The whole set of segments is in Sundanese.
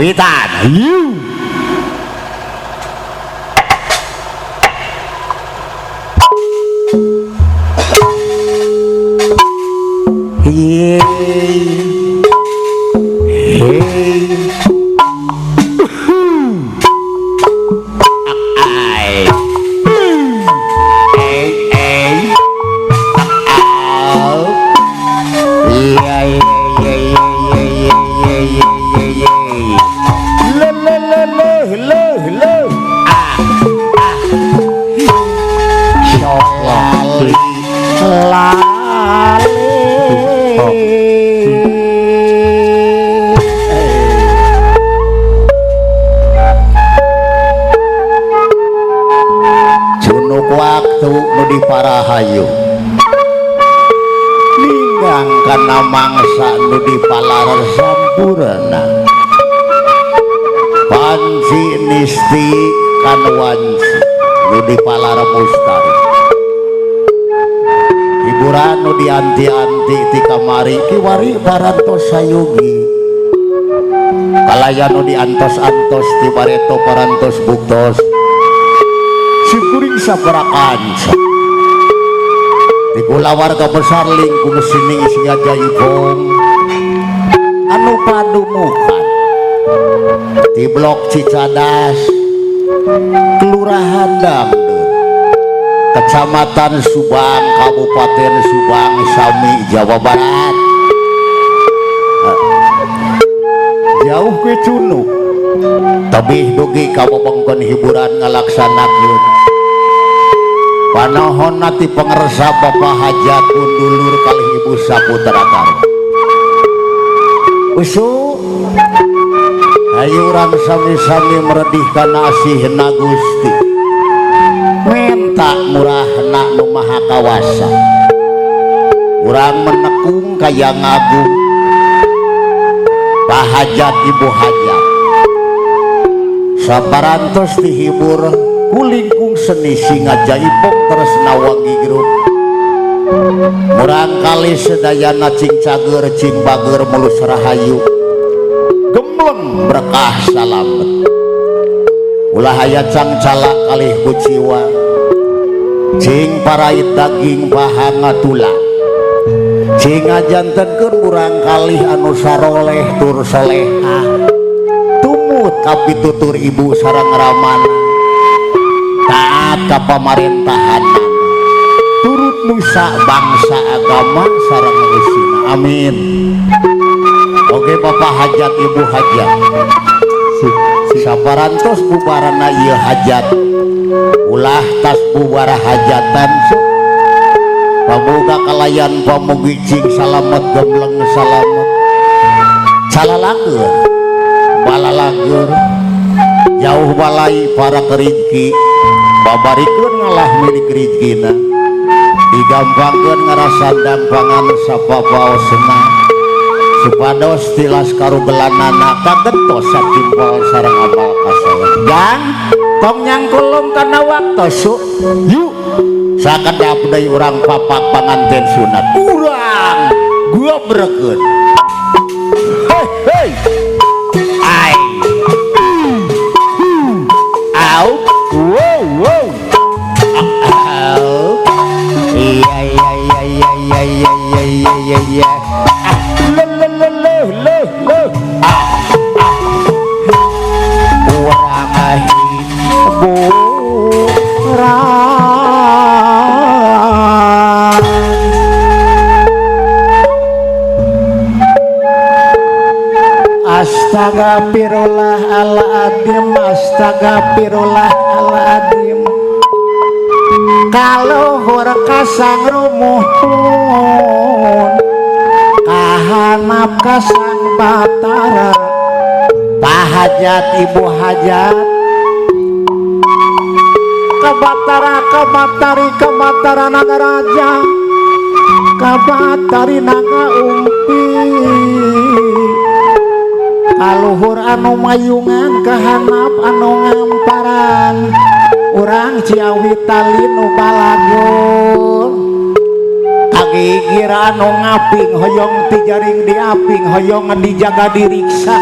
Kawitan. Yu. Hey. Hey. Ai. Hey, hey. Au. Iya iya iya iya iya iya iya iya. Le le le le le le. Ah ah. Lali lali. Cunuk waktu nu diparahayu ninggang kana mangsa nu dipalar sampurna panci nisti kan wanci nu dipalar mustari hiburan nu dianti-anti ti kamari kiwari parantos sayugi kalayan nu diantos-antos ti bareto parantos buktos syukuring sabara kanca di kulawarga besar lingkung sini Singajaipong anu padumukan di blok Cicadas Kelurahan Dangdut Kecamatan Subang Kabupaten Subang Sami Jawa Barat. Jauh ke Cunuk tebih dugi ka wewengkon hiburan ngalaksanakeun panohon ti pangersa Bapak Hajat Undulur kalih Ibu Saputra Karwa. Usu ayo urang sami-sami meredih kana asihna Gusti minta murahna nu Maha Kawasa urang menekung ka Yang Agung Pak Hajat Ibu Hajat saparantos dihibur ku lingkung seni Singajaipong Tresna Wangi Grup murang kali sedayana cing cager cing bager mulus rahayu gemleng berkah salamet ulah aya cangcala kalih kuciwa cing parait daging pahanga tulang cing ngajantenkeun murang kalih anu saroleh tur solehah tumut kapitutur ibu sareng ramana taat ka pamarentahan turut nusa bangsa agama sareng usina. Amin. Oke Bapak Hajat Ibu Hajat saparantos bubarana ieu hajat ulah tas bubara hajatan pamuga kalayan pamugi cing salamet gemleng salamet calalager balalager jauh balai para kerizki babarikeun ngalah milik rizkina digampangkeun ngarasandang pangan sapapaosna supados tilas karugelanana kagentos satimpal sareng amal kasaean. Jang tong nyangkulung kana waktos su yuk sakedap deui urang papak panganten sunat urang gobrekeun. Hei hei ai au wow wow au iya iya iya iya iya iya iya iya iya le le le le le le ah ah urang hiburan astagfirullahaladzim astagfirullahaladzim kaluhur kasang rumuhun kahanap kasang batara Pak Hajat Ibu Hajat kabatara kabatari kabatara naga raja kabatari naga umpi kaluhur anu mayungan kahanap anu ngamparan urang Ciawi tali nu balagur kagigir anu ngaping hoyong tijaring diaping hoyong dijaga diriksa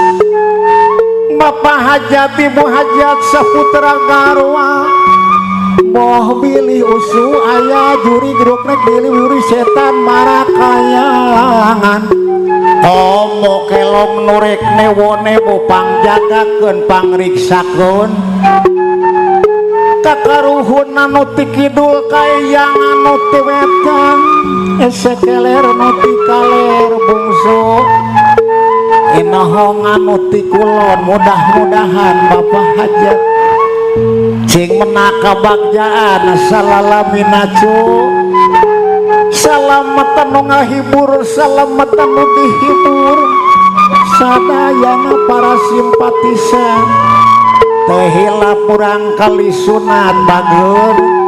Bapak hajat, Ibu hajat, saputra garwa. Boh bilih usu aya jurig ruknek bilih wuri setan marakayangan. Komo kelong nurek newone pangjagakeun pangriksakeun. Kakaruhun anu ti kidul kaeyang anu ti wetan, ese keler nu ti kaler bungsu inohong anu ti kulon. Mudah-mudahan Bapak hajat cing menak kabagjaan salalamina cu, salamatan nu ngahibur, salamatan nu dihibur, sadayana para simpatisan teh hilap murang kali sunat bager.